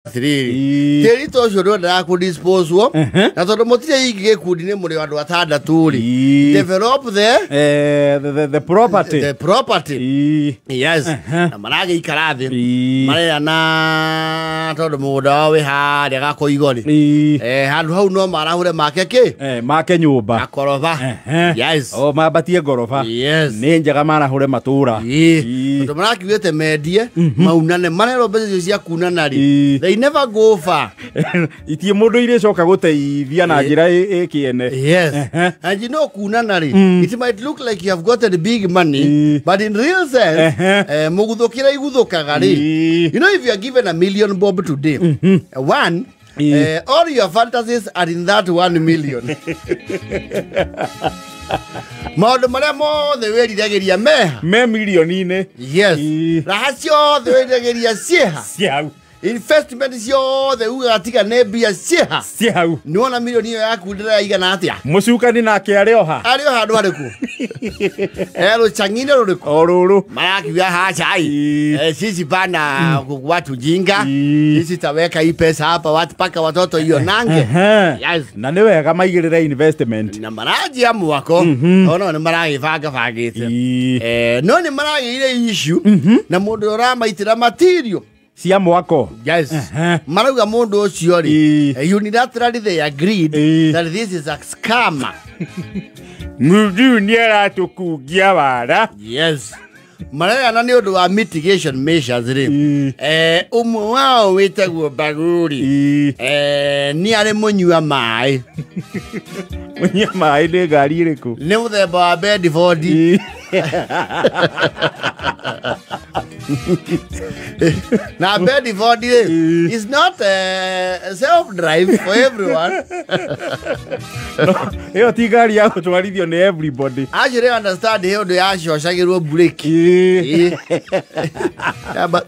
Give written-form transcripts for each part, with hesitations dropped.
Atĩrĩrĩ, Ii. tĩri ta ũcio ndwendaga kũdisposwo, na tondũ mũtirĩ ingĩ gĩkundi nĩ mũrĩ andũ atandatũ rĩ, Ii. develop the The property. The property. Ii. Yes. Na maragĩikara thĩ, Ii. marerana tondũ mũgũnda wao wĩ harĩa Gakoigo rĩ, Ii. handũ hau no marahũre make kĩ? Make nyũmba. Gakoroba. Yes. O mambatie ngoroba. Yes. Nĩ njega marahũre matũra. Ĩĩ. Ii. Tondũ marakiugĩte mendie maunane, marerwo mbeca icio cia kunana rĩ, Ii. they never go far. Itie mũndũ irĩcoka gũteithia na njĩra ĩ kĩene. Yes. And you know kunana rĩ, it might look like you have gotten big money, Ii. but in real sense, mũguthũkĩra iguthũkaga rĩ, Ii. you know, if you are given 1 million bob today, one, Ii. all your fantasies are in that 1 million. Maũndũ marĩa mothe wĩriragĩria meha? Me mirioni-inĩ. Yes. Ii. Raha ciothe wĩriragĩria ciĩha? Ciĩ hau. Investment ciothe ugaga tiga nĩ mbia ciĩha? Ciĩ hau. Nĩwona milioni ĩyo yaku ndĩraigana atĩa? Mũcukani nake arĩ oha. Arĩ o handũ harĩkũ? Rũcang'inĩ rũrĩkũ? O rũrũ. Marakiuga hachai, Ii. sisi bana watu jinga. Ii. Sisi taweka hii pesa hapa watu paka watoto hiyo nange. Yes. Na nĩ wega maigĩrĩre investment. Na maranjia mwako ono nĩ maragĩbanga bangĩte. Ii. No nĩ maragĩire issue na mũndũ ũramaitĩra material cia mwako. Yes. Marauga mũndũ ũcio rĩ, Ii. unilaterally they agreed Ii. that this is a scam. Mũndũ nĩ aratũkungia wara. Yes, marerana nĩ ũndũ wa mitigation measures rĩ, Ii. ũmwe wao wĩtagwo Baguri, Ii. nĩ arĩ mũnyua maĩ. Mũnyua maĩ nĩ ngari ĩrĩkũ? Nĩ mũthemba wa Bedford. Ii. Na Bedford rĩ, Ii. is not self drive for everyone. No, ĩyo ti ngari ya gũtwarithio nĩ everybody. Actually understand he ũndũ yacocagĩrwo brake. Ii. Ĩĩ. Yamba,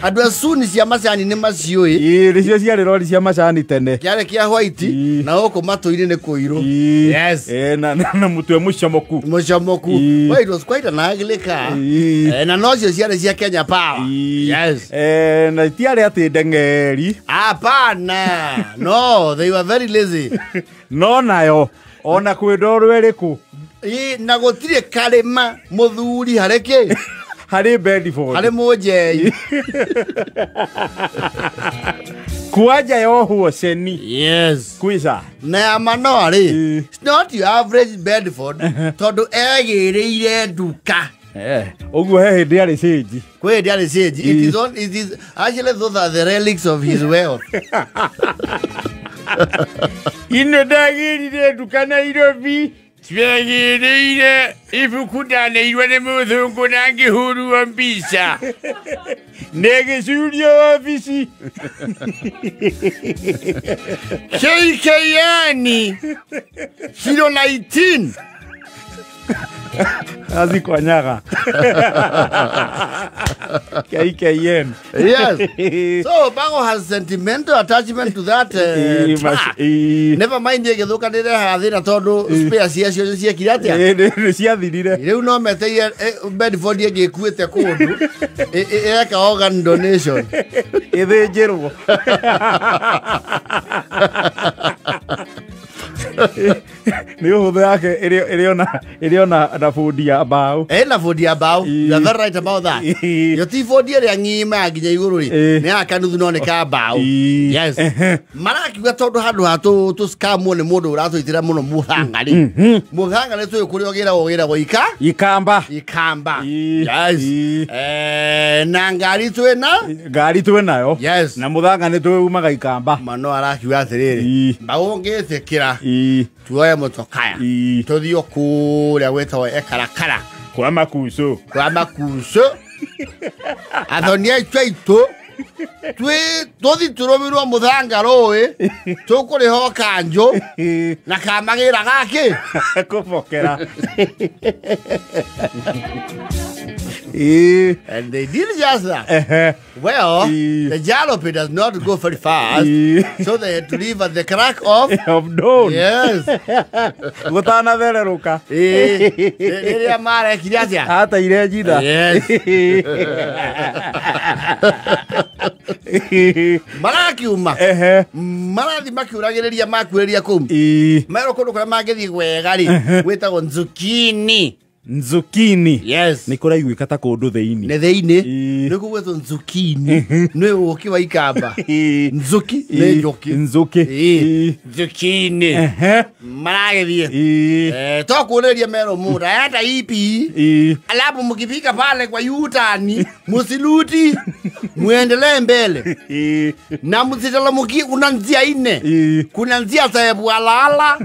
andũ a cuni cia macani nĩ maciũĩ. Ii, nĩcio ciarĩ rori cia macani tene. Kĩarĩ kĩa white. Ii. Na gũkũ matũ-inĩ nĩ kũirũ. Ii. Yes. Na mũtwe mũcomoku. Mũcomoku. Ii. Well, it was quite an ugly car. Ii. Na nocio ciarĩ cia Kenya Power. Ii. Yes. Na itiarĩ atĩ ndeng'eri. Hapana, no, they were very lazy. No nayo ona kwĩ ndoro ĩrĩkũ. Ii, na gũtirĩ karĩma mũthuri harĩ kĩ? Harĩ Bedford. Harĩ mũnjei. Kwanja yohwo ceni. Yes. Kwica. Na ya manoa rĩ, Ii. it's not your average Bedford, tondũ egĩrĩire nduka. Ũguo he hĩndĩ arĩ cĩnji. Kwĩ hĩndĩ arĩ cĩnji. It Ii. is on, it is actually, those are the relics of his wealth. Ino ndagĩrire nduka Nairobi, Twagĩrĩire ibuku ndaneirwo nĩ mũthũngũ na ngĩhũrwo mbica. Nĩ gĩcurio obici. KKN 019. Azi kwanyaga KKN. Yes, so Bango has sentimental attachment to that Ii, truck. ii. Never mind ĩgĩthũka nĩrehaga thĩna tondũ spare ciacio nĩ ciekire atĩa? Ii, nĩ ciathirire. Rĩu no meteire Bedford ĩngĩ ĩkuĩte kũndũ ĩreka organ donation. Ĩthĩnjĩrwo nĩ ũhũthũ yake ĩrĩ ona na bundi ya mbaũ. Ĩna bundi ya mbaũ. Ii. You are very right about that. Ii. Yo ti bundi ĩrĩa ng'ima ya nginya igũrũ rĩ, Ii. nĩ ya kanuthu no nĩ ka mbaũ. Ii. Yes, marakiuga tondũ handũ ha tũ scamwo nĩ mũndũ ũratũitĩra mũno mũthanga rĩ, mũthanga nĩ tũĩ kũrĩa ũgĩragwo ika Ikamba. Ikamba. Ii. Yes. Ii. Na ngari twĩna. Ngari twĩ nayo. Yes. Na mũthanga nĩ twĩ umaga Ikamba. Mano arakiuga atĩrĩrĩ, Ii. mbaũ ngĩtĩkĩra, Ii. tuoye mũtokaya, Ii. tũthiĩ kũrĩa gwĩtagwo Ekarakara. Kwa makucũ. Kwa makucũ athoni aitũ aitũ twĩ tũthi tũrũmirwo mũthanga rũĩ tũkũrĩha kanjũ na kamagĩra gakĩ. Kũbokera. Ii. And they did just that. Well, Ii. the jalopy does not go very fast, Ii. so they had to leave at the crack of of dawn. Yes. Gũtanathererũka. Ĩĩ, rĩrĩa marekire atĩa? Ateire njitha. Yes. Marakiuma. Marathi makiuragiriria makuiriria kuu. Mero kundu kuria mangithi wega ri gwitagwo Nzukini. Nzukini. Yes. Nĩ kũraiguĩka ta kũndũ thĩinĩ. Nĩ thĩinĩ. Nĩ kũgwetwo Nzukini. Nĩ ũkĩ wa ikamba. Nzuki nĩ njũkĩ. Nzũkĩ. Nzukini. Maragĩthiĩ. To kuonĩria mero mũndũ ayata ipi. Alafu mkifika pale kwa yutani msiluti muendelee mbele. Na msitalamuki kuna njia nne. Kuna njia za Bwalala.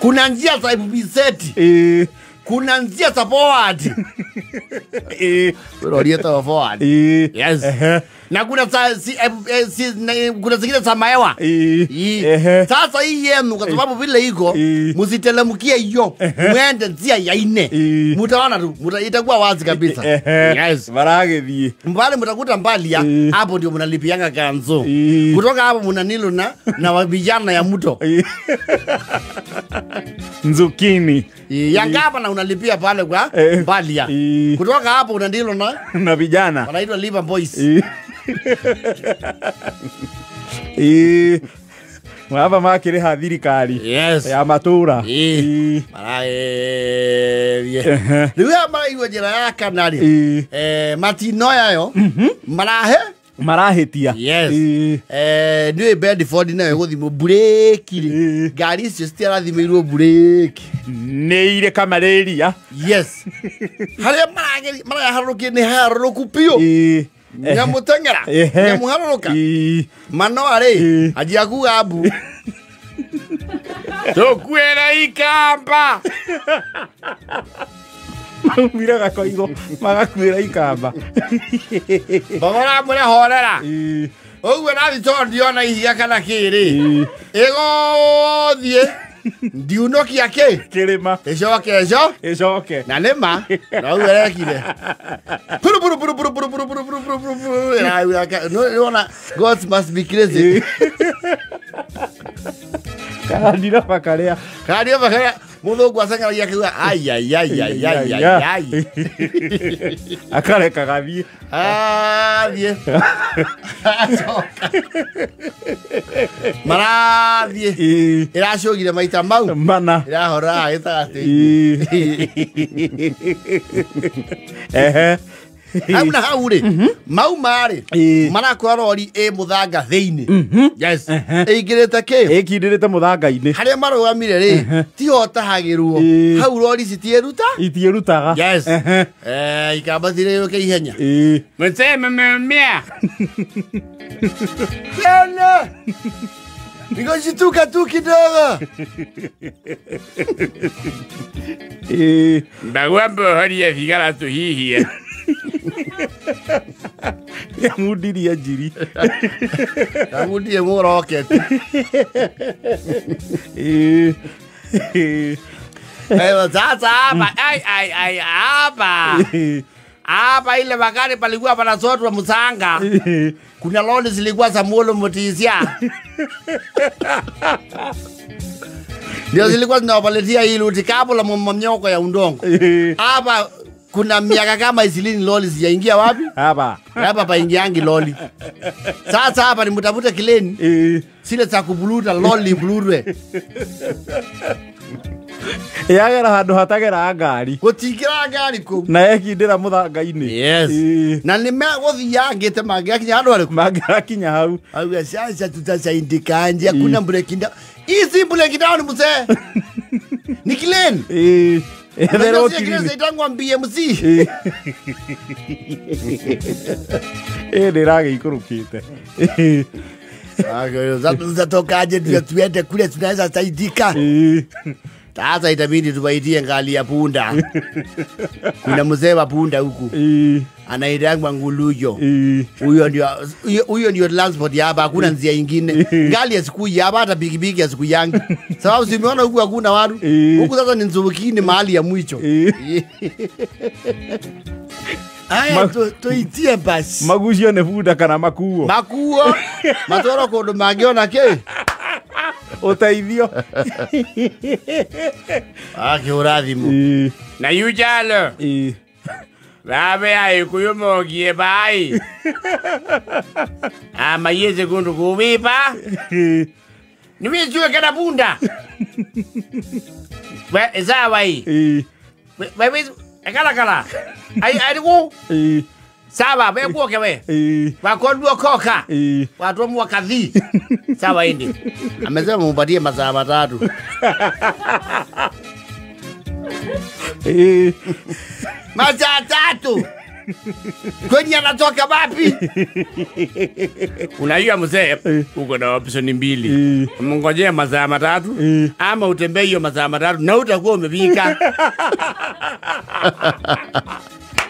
Kuna njia za Ibiseti. Kuna njia za forward. Kuna forward. Yes. Na kuna za kuna zingine za maewa. Sasa hii yenu kwa sababu vile iko msitelemukie hiyo. Muende njia ya nne. Mtaona tu, itakuwa wazi kabisa. Yes. Maragithie. Mbali mtakuta mbali ya hapo ndio mnalipianga kanzo. Kutoka hapo mnanilo na vijana ya mto. Nzukini. Yangapa na unalipia pale kwa mbali ya. Kutoka hapo unandilo na vijana. Wanaitwa Liver Boys. Hapa makĩrĩha thirikari. Yes. Ya matũra. Rĩu aya maraigua njĩra ya kana rĩ matinoya yo marahe marahĩtia. Yes. Nĩ Bedford nayo ĩgũthimwo breki rĩ. Ngari icio citiarathimĩirwo breki. Nĩ irĩ kamararia. Yes. Harĩa maraharũrũkie nĩ harũrũku biũ. Nyamutengera, nyamuharũrũka. Manoa rĩ, anjia kuga mbu. Tũkuĩra ikamba. Maumire gakoigo, magakuĩra ikamba. Mbogora mwĩre horera. Ũguo nathi tondũ ndiona ihiga kana kĩrĩ. Ĩgũthiĩ. Ndiunokia kĩ? Kĩrĩma. Ĩcoke ĩco? Ĩcoke. Na nĩ ma. Na ũguo ĩrekire. Puru puru puru puru puru puru puru puru puru puru. No, God must be crazy. Karandira bakaria. Karandira bakaria. Mũthũngũ acengeragia akiuga ai ai ai ai ai ai ai. Akareka gathiĩ. Athiĩ. Acoka. Marathiĩ. Ĩracũgire maita mau. Mana. Ĩrahora gĩtagatĩ. Ehe. Hau na hau rĩ mau marĩ marakora rori ĩ mũthanga thĩinĩ. Yes. Ĩingĩrĩte kĩ? Ĩkindĩrĩte mũthanga-inĩ. Harĩa marũgamire rĩ ti hotahagĩrwo. Hau rori citiĩruta? Itiĩrutaga. Yes. Ikamba cirĩũke ihenya. Mseme mmea. Tena. Nikoshituka tu kidogo. Ndagwa mbohorie thigara tũhihie. Nyamundirie njiri. Nyamundirie mũroketi. Sasa hapa ai ai ai hapa. Hapa ile wakati palikuwa panasotwa msanga. Kuna lori zilikuwa za Molo Mutisia. Ndio zilikuwa zinawaletea hii lutikapo la mmomonyoko ya udongo. Hapa kuna miaka kama 20 lori zijaingia wapi? Hapa. Hapa paingiangi lori. Sasa hapa ni mtafute kileni. Sile za kubuluta lori bulurwe. Yagera handu hatagera ngari. Gutingira ngari ku. Na yekindira muthanga-inĩ. Yes. Na nĩ megũthiangĩte mangĩakinya handu harĩkũ? Mangĩakinya hau. Auga sasa tutasaidikanje hakuna breaking down. Hizi breaking down mzee. Ni kileni. Etherwo kireni itangwa BMC. Ndĩragĩikũrũkĩte. Zatokaje tuende kule tunaweza saidika. Sasa itabidi tubaitie ngali ya punda. Kuna mzee wa punda huku. Anaitangwa Ngulujo. Huyo ndio transport ya hapa, hakuna njia nyingine. Ngali ya siku ya hapa hata pikipiki ya siku yangu. Sababu simeona huku hakuna watu. Huku sasa ni Nzukini mahali ya mwicho. Aya tuitie basi. Magucio nĩ bunda kana makuo. Makuo. Matoro kũndũ mangĩona kĩ? Ũteithio. Akĩhũra thimũ. Na yujalo. Babe aikuyu mogie bai. Ama yeze kundu kuvipa. Niwijue kana punda. We sawa hii. We kala kala. Ai ai ku. Sawa we kuoke we. Wakonduo koka. Watu mwakathi. Sawa indi. Amesema mumpatie masaa matatu. Masaa tatu. Kwenye anatoka wapi? Unajua mzee, uko na option mbili. Mngojee masaa matatu ama utembee hiyo masaa matatu na utakuwa umefika.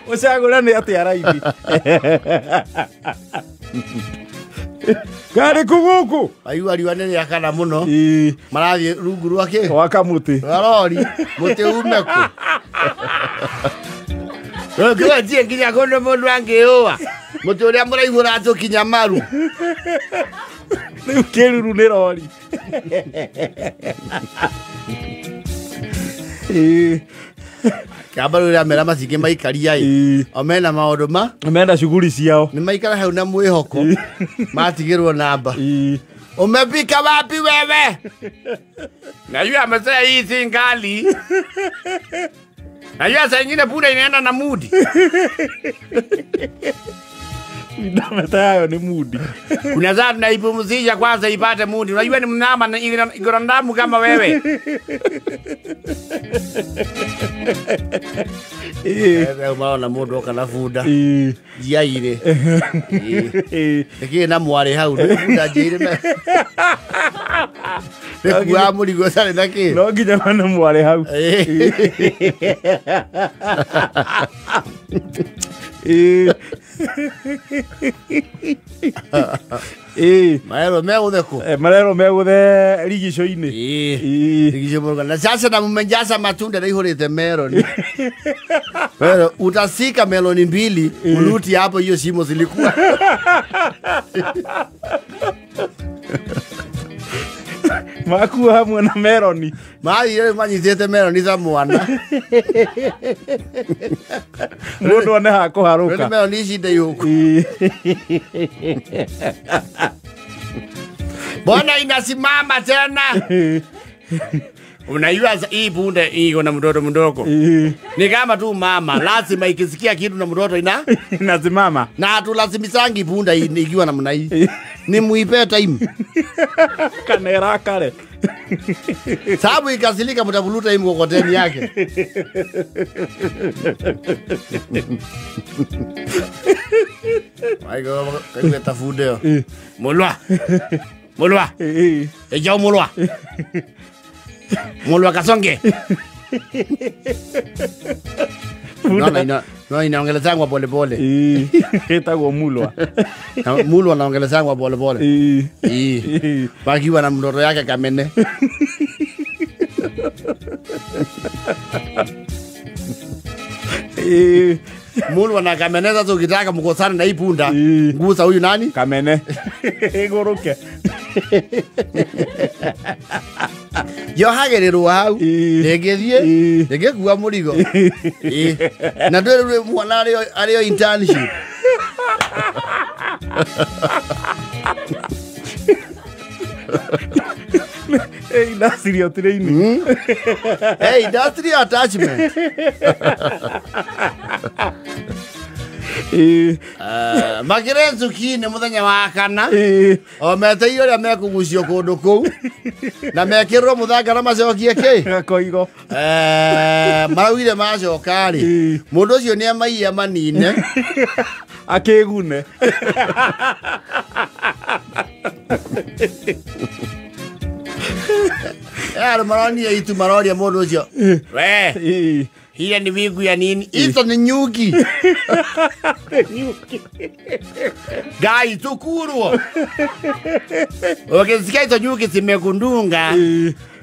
Ucagũra nĩ atĩa raithi? Gari kuguku. Aigua riũa nĩ rĩakana mũno. Marathiĩ rungu rwa kĩ? Rwa kamũtĩ. Rwa rori. Mũtĩ ume kũ? Rũngĩwanjie nginya kũndũ mũndũ angĩũa. Mũtĩ ũrĩa mũraihu ũratũkinya maru. Rĩu kĩruru nĩ rori. Kamba rĩrĩa mera macingĩ maikaria ĩ. O mena maũndũ ma? Mena shughuli ciao. Nĩ maikara hau na mwĩhoko. Matigĩrwo namba. Umefika wapi wewe? Najua mzee hii si ngali. Najua saa nyingine punda inaenda na mudi. Ndameta yayo ni mudi. Kuna saa tunaipumzisha kwanza ipate mudi. Unajua ni mnyama na iko na damu kama wewe. Umaona mundu oka na bunda. Njiaire. Nĩkĩĩ na mwarĩ hau nĩ bunda njiaire me. Nĩkuaga mũrigo ũtarĩ na kĩ. No nginya mana mwarĩ hau. Maero megũthekwo. Marero megũthe rigico-inĩ. Rigico mũrũga. Na sasa na mmenjaza matunda na ihũrĩte meloni. Pero utasika meloni mbili uluti hapo hiyo shimo zilikuwa. Makuwa hamwe na meloni. Mathire manyitĩte meloni ta mwana. Mũndũ one ha kũharũka. Nĩ meloni ici ndaihuku. Mbona inasimama tena? Unajua hii punda iko na mtoto mdogo. Ni kama tu mama, lazima ikisikia kitu na mtoto inasimama. Na hatulazimisangi punda ikiwa namna hii. Ni muipe time. Kanera kale. Sababu ikasilika mtavuruta hii mkokoteni yake. Aigo kaigua tafunde. Mulwa. Mulwa. Ejao mulwa. Mulwa kasonge. No inaongelezangwa pole pole. Etagwo mulwa. Mulwa anaongelezangwa pole pole. Bakiwa na mtoto yake kamene. Mulwa na kamene sasa ukitaka mkosane na hii punda, ngusa huyu nani? Kamene. Igũrũke. Yohagĩrĩrwo hau ndĩngĩthiĩ ndĩngĩkua mũrigo. Na ndwĩrĩ mwana arĩo internship. Industrial training. Hey, industrial attachment. Makĩre nzuki-inĩ mũthenya wa kana o meteire ũrĩa mekũgucio kũndũ kũu na mekĩrwo mũthanga na macokie kĩ gakoigo. Maraugire macoka rĩ mũndũ ũcio nĩ amaiya manine akĩgune. Andũ maronire itu maroria mũndũ ũcio we ile ni wingu ya nini? Hizo ni nyuki. Gai tukurwo. Ukisikia hizo nyuki zimekundunga,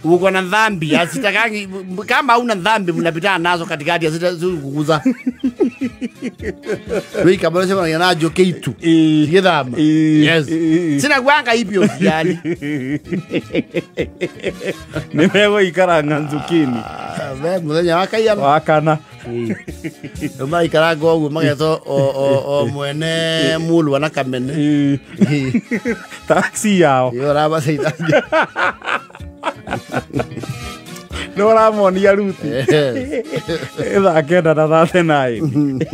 Uko na dhambi asitakangi kama una dhambi mnapitana nazo katikati asitakuguza wika bora sema yanajo kitu githama. Yes, sina gwanga ibyo yani nĩ megũikara ng'anzukini. We muthenya wa kaia wa kana maikaranga ũguo magetwo o mwene mulwa na kamene taxi yao ĩyo ũramateithagia. Nĩ ũramonia ruti thaa 9 na 39.